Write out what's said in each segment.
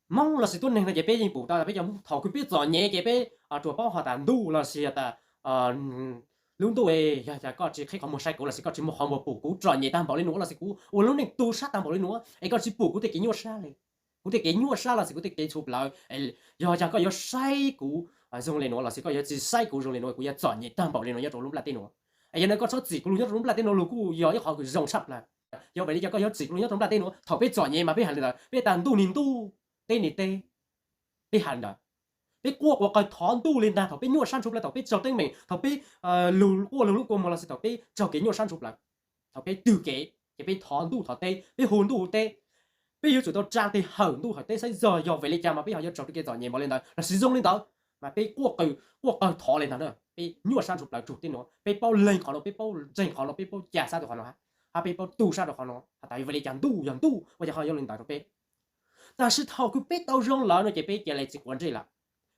Hmoob lossis tuab neeg no ces peb yeej pum tau, peb cov Hmoob thaum kws peb txom nyem ces peb tsuas paub has tas ntuj lossis has tas lub ntuj, yog cas koj tsis qhib qhov muag saib kuv lossis koj tsis muab qhov muag pum kuv txom nyem tag npaum li nuav lossis kuv ua lub neej tu sab tag npaum li nuav es koj tsis pum kuv tej kev nyuaj sab li, kuv tej kev nyuaj sab lossis kuv tej kev tshuv plawv. Yog cas koj yuav saib kuv zoo li nuav lossis koj yuav tsis saib kuv zoo li nuav, kuv yuav txom nyem tag npaum li nuav nyob rau lub nplaj teb nuav. Es yog li koj txhob txim kuv lug nyob rau lub nplaj teb nuav lug kuj yog ib qhov kws zoo tshaj plaws. Yog vim li cas koj yuav txim kuv lug nyob rau nplaj teb nuav? Thaum peb txom nyem mas peb has li ntawd, peb tas ntuj nis ntuj, teb nis teb, peb has li ntawd. Peb quaj quas qawg thov ntuj li ntag thaum peb nyuaj sab ntshua plawv, thaum peb raug teeb meem, thaum peb lug quaj lug lub kua muag lossis thaum peb raug kev nyuaj sab ntshua plawv, thaum peb twg kev ces peb thov ntuj thov teb, peb hu ntuj hu teb. Peb yuav tsum tau tsa tes hawm ntuj hawm teb saib yog, yog vim li cas mas peb ho yuav raug kev txom nyem npaum li ntawd lossis zoo li ntawd. Mas peb quaj qawg, quaj qawg thov li ntawd na, peb nyuaj sab ntshua plawv rua teb nuav, peb paub lees qhov nuav, peb paub ntseeg qhov nuav, peb paub ca sab rua qhov nuav, hab peb paub tu sab rua qhov nuav, has tas vim li cas ntuj yog ntuj ua cas ho yuav li ntawd rua peb. Tab sis thaum kws peb tau zoo lawm no ces peb ca le tsis quav ntsej lawm,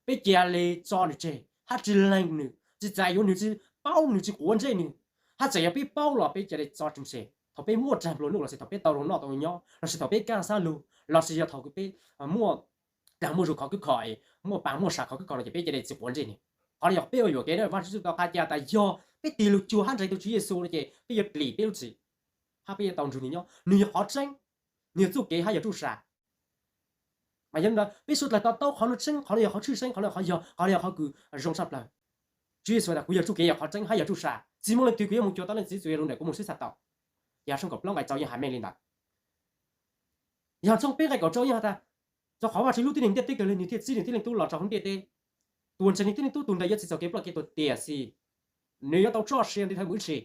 peb ca le tso nws tseg hab tsis lees nws, tsis txais yuav nws, tsis paub nws, tsis quav ntsej nws. Hab txawm yog peb paub los peb ca le tso nws tseg. Thaum peb muaj tsag nplua nuj lossis thaum peb tau zoo noj tau nyob lossis thaum peb kaj sab lug lossis yog thaum kws peb muaj dag muaj zug khov khwb kho, muaj pa muaj sa khov khwb kho no ces peb ca le tsis quav ntsej nws. Qhov no yog peb ua yuam kev na. Vaajtswv tau qha ca tas yog peb tig lug cuag hab ntseeg tau Tswv Yexus no ces peb yuav dim peb lub txim hab peb yuav tau nrug nws nyob. Nws yog qhov tseeb, nws yog txuj kev hab yog tsuj sa. Mas yog li ntawd peb suav dlawg to taub qhov nuav tseeb, qhov nuav yog qhov tshwj xeeb, qhov nuav yog qhov yog, qhov nuav yog qhov kws zoo tshaj plawg. Tswv Yexus tas kuv yog tsuj kev, yog qhov tseeb hab yog tsuj sa, tsis muaj leej twg kws yuav moog cuag tau Leej Txiv Txwv yog lug ntawm kuv moog xwb txhaj tau. Yog tshooj kaum plaub nqai rau yeej has meej li ntawd. Yog tshooj peb nqai kaum rau yeej has tas, rau qhov Vaajtswv hlub tib neeg ntiaj teb kawg le nws thiaj txib nws tib leeg tub los rau hauv ntiaj teb. Tus uas ntseeg nws tib leeg tub tus ntawd yuav tsis txaus kev ploj kev tuag tiam sis nws yuav tau txoj sia ntev dhawv mus ib txhis.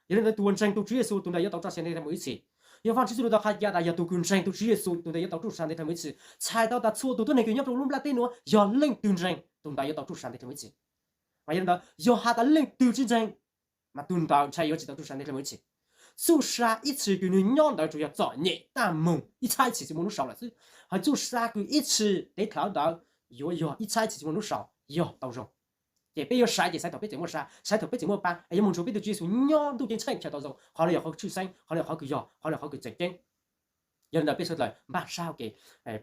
Yog li ntawd tus uas ntseeg tau Tswv Yexus tus ntawd yuav tau txoj sia ntev dhawv mus ib txhis. Yog Vaajtswv txuj lug tau qha ca tas yog tus kws ntseeg tau Tswv Yexus tus ntawd yuav tau tsuj sa ntev dhawv mus ib txhis. Txhais tau tas txhua tus tuab neeg kws nyob rau lub nplaj teb nuav yog leej twg ntseeg tus ntawd yuav tau tsuj sa ntev dhawv mus ib txhis. Mas yog li ntawd yog has tas leej twg tsis ntseeg mas tus ntawd ntshai yuav tsis tau tsuj sa ntev dhawv mus ib txhis. Tsuj sa ib txhis kws nws nyob ntawd tsuas yog txom nyem tag moog ib txhab ib txhis tsis muaj nub sau lawm xwb. Hos tsuj sa kws ib txhis ntev dhawv ntawd yuav yog ib txhab ib txhis tsis muaj nub sau yog tau zoo. Ces peb yuav saib ces saib thaum peb tseem muaj sa, saib thaum peb tseem muaj pa es yuav moog nrug peb tug Tswv Yexus nyob ntuj ceeb tsheej chaw tau zoo. Qhov nuav yog qhov tshwj xeeb, qhov nuav yog qhov kws zoo. Yog li ntawd peb suav dlawg npaj sab ua ke,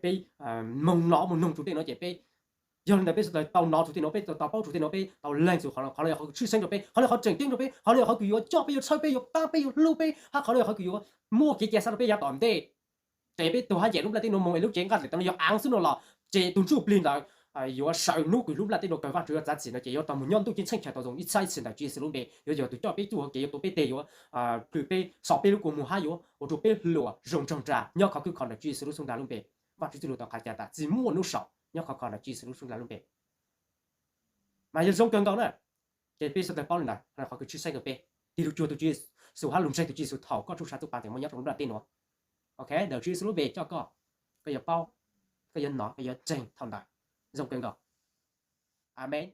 peb moog nov moog noog txug tej nuav ces peb, yog li ntawd peb suav dlawg tau nov txug tej nuav, peb tau paub txug tej nuav, peb tau lees txug qhov nuav, qhov nuav yog qhov kws tshwj xeeb rau peb, qhov nuav yog qhov tseem ceeb rau peb, qhov nuav yog qhov kws yuav coj peb, yuav txhawb peb, yuav paab peb, yuav hlub peb, hab qhov nuav yog qhov kws yuav muaj kev ca sab rau peb yav tom ntej. Ces peb tug hab ncaim lub nplaj teb nuav moog es lub cev nqaj teb nuav yog aav xwb nuav los ces tug ntsuj plig ntawd yuav sawv hnub kws lub nplaj teb nuav kawg Vaajtswv yuav txav txim no ces yuav tau moog nyob ntuj ceeb tsheej chaw tau zoo ib txhab ib txhis ntawm Tswv Yexus lub npe. Yuav yog tug coj peb txuj huv kev, yuav tu peb teg, yuav plhws peb, so peb lub kua muag hab yuav ua rua peb hluas zoo nrog nraag nyob khov khwb kho ntawm Tswv Yexus lub xub nraag lub npe. Vaajtswv txuj lug tau qha ca tas tsis muaj nub sau nyob khov kho ntawm Tswv Yexus lub xub nraag lub npe. Mas yog zoo kawg nkaus na. Ces peb suav dlawg paub li ntawd, qhov kws tshwj xeeb rau peb, tig lug cuag tug Tswv Yexus hab lug ntseeg tug Tswv Yexus thaum koj tsuj sa txuj pa tseem muaj nyob rau lub nplaj teb nuav. Ok, ntawm Tswv Yexus lub npe coj koj, koj yuav paub, koj yuav nov, koj yuav ntseeg thaum ntawd. Zoo kawg nkaus. Amees.